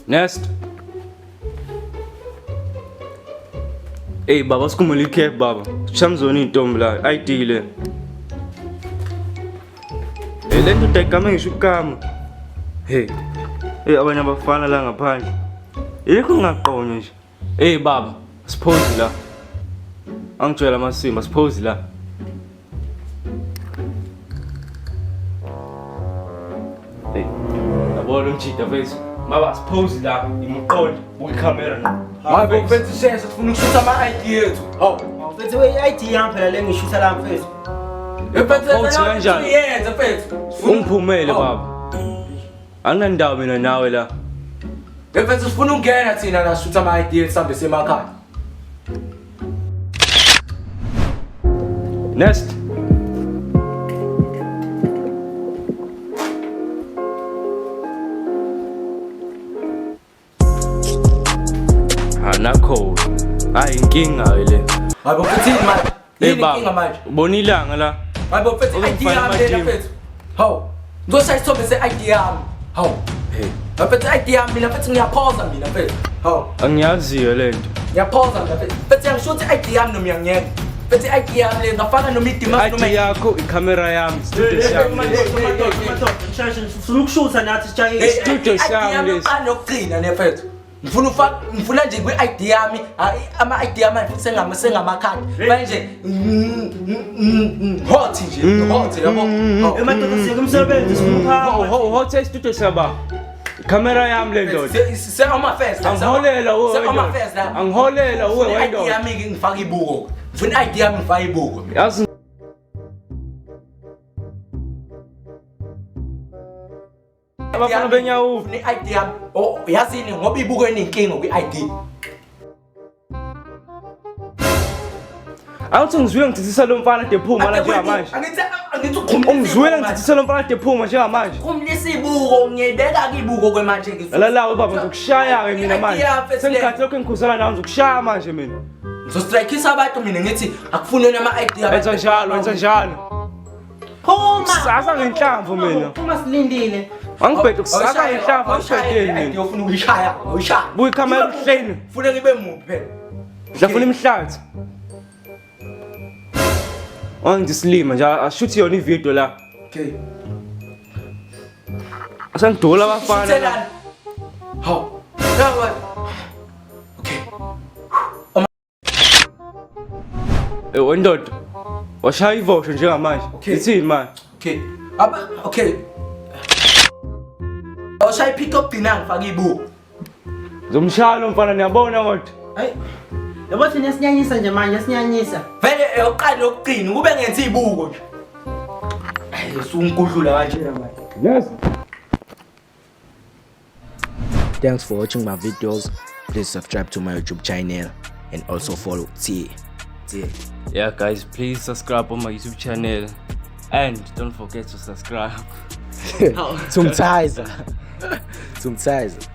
Next. Ey baba sikhumule i-cap baba. Shamzona iy'ntombi la, ID le. Hey le ndoda igame ngisho ukukama. Hey. Hey abanye abafana la ngaphandle. Yikho ngingaqonywa nje. Hey baba, siphozi la. Angitshela amasimba, siphozi la. Hey. Yabona umjida mfethu. Baba siphozi la, imuqonde, buka ikhamera la. Hayi bo mfethu shesha sifuna ukushutha ama-ID yethu. Hawu. Mfethu we-ID yami phela le ngishutha la mfethu. Mfethu Awuthi kanjani? Yenza mfethu. Ungiphumele baba. Anginandawo mina nawe la. Mfethu sifuna ukungena thina la sishutha ama-ID yethu sihambe semakhaya. Next. Anakho. Hayi inkinga ke le. Hayi bo mfethu yini manje? Hey Yini baba, inkinga manje? ubona ilanga la. Hayi bo mfethu ID Uzongifana yami lena amadimu. mfethu. Hawu. Ngizoshaya isithombe se-ID yami. Hawu. Hey, Mfethu ID yami mina mfethu ngiyaphoza mina mfethu. Hawu. angiyaziyo le nto. Ngiyaphoza mina mfethu. Mfethu yangishuthi i-ID yami noma uyangiyeka. Mfethu i-ID yami le ngafaka noma idima ID noma yakho, ikhamera yami, studio sami. Madoda, sifuna ukushutha nathi sijahile. Studio I-ID sami yami lesi. yokuqala nokugcina le mfethu. Ngifuna ufaka ngifuna nje kwi-ID yami ama-ID yami futhi sengama sengamakhadi. Manje hot nje, hot yabo. Hawu. Emadoda siyeke umsebenzi sifuna ukuhamba. Hothe studio saba. Ikhamera yami le ndoda. Se-oma first. Angiholela uwe Se-oma wendoda. first la. Angiholela uwe Ngifuna i-ID wendoda. yami ke ngifake ibuko. Ngifuna i-ID yami ngifake ibuko. Yazi abafana benyawo Ngifuna i-ID yami. Oh, yazini ngoba ibuko enenkinga kwi-ID. Awuthi ngizwile ngithithisa lo mfana de phuma la njengamanje. Angithi angithi ukhumulisa. Ungizwile ngithithisa lo mfana de phuma njengamanje. Khumulisa ibuko ngiyibeka ke ibuko kwemanje ngizwe. Lalawe baba ngizokushaya ke mina manje. I-ID yami, mfethu, le. Sengikhathi lokho engikhuzela nawe ngizokushaya manje mina. Ngizostrikisa abantu mina ngithi akufuneni ama-ID abantu. Enza njalo, enza njalo. Phuma. Kusasa ngenhlamvu mina. Phuma silindile. Angibhede kusasa ngenhlamvu angibhedeni I-ID mina. ofuna ukuyishaya, awuyishaya. Buka ikhamera ebuhleni. Funa ngibe muphi phela? Ngizafuna imihlathi. Wangisilima nje ashuthi yona ivideo la. Okay. Asangidula abafana. la. Sithelani. Hawu. Yawa. Okay. Eh wendoda. Washaya ivosho njengamanje. Okay. Ithini manje? Okay. Aba okay. Awushaya ipick up gcina ngifaka ibuko. Ngizomshaya lo mfana niyabona kodwa. Hayi. Yabo thina sinyanyisa nje manje sinyanyisa. Vele eyoqala yokugcina kube ngenza ibuko nje. Hayi usungikudlula kanjena manje. Yes. Thanks for watching my videos. Please subscribe to my YouTube channel and also follow T. T. Yeah guys, please subscribe on my YouTube channel and don't forget to subscribe. Tumtizer. Tumtizer.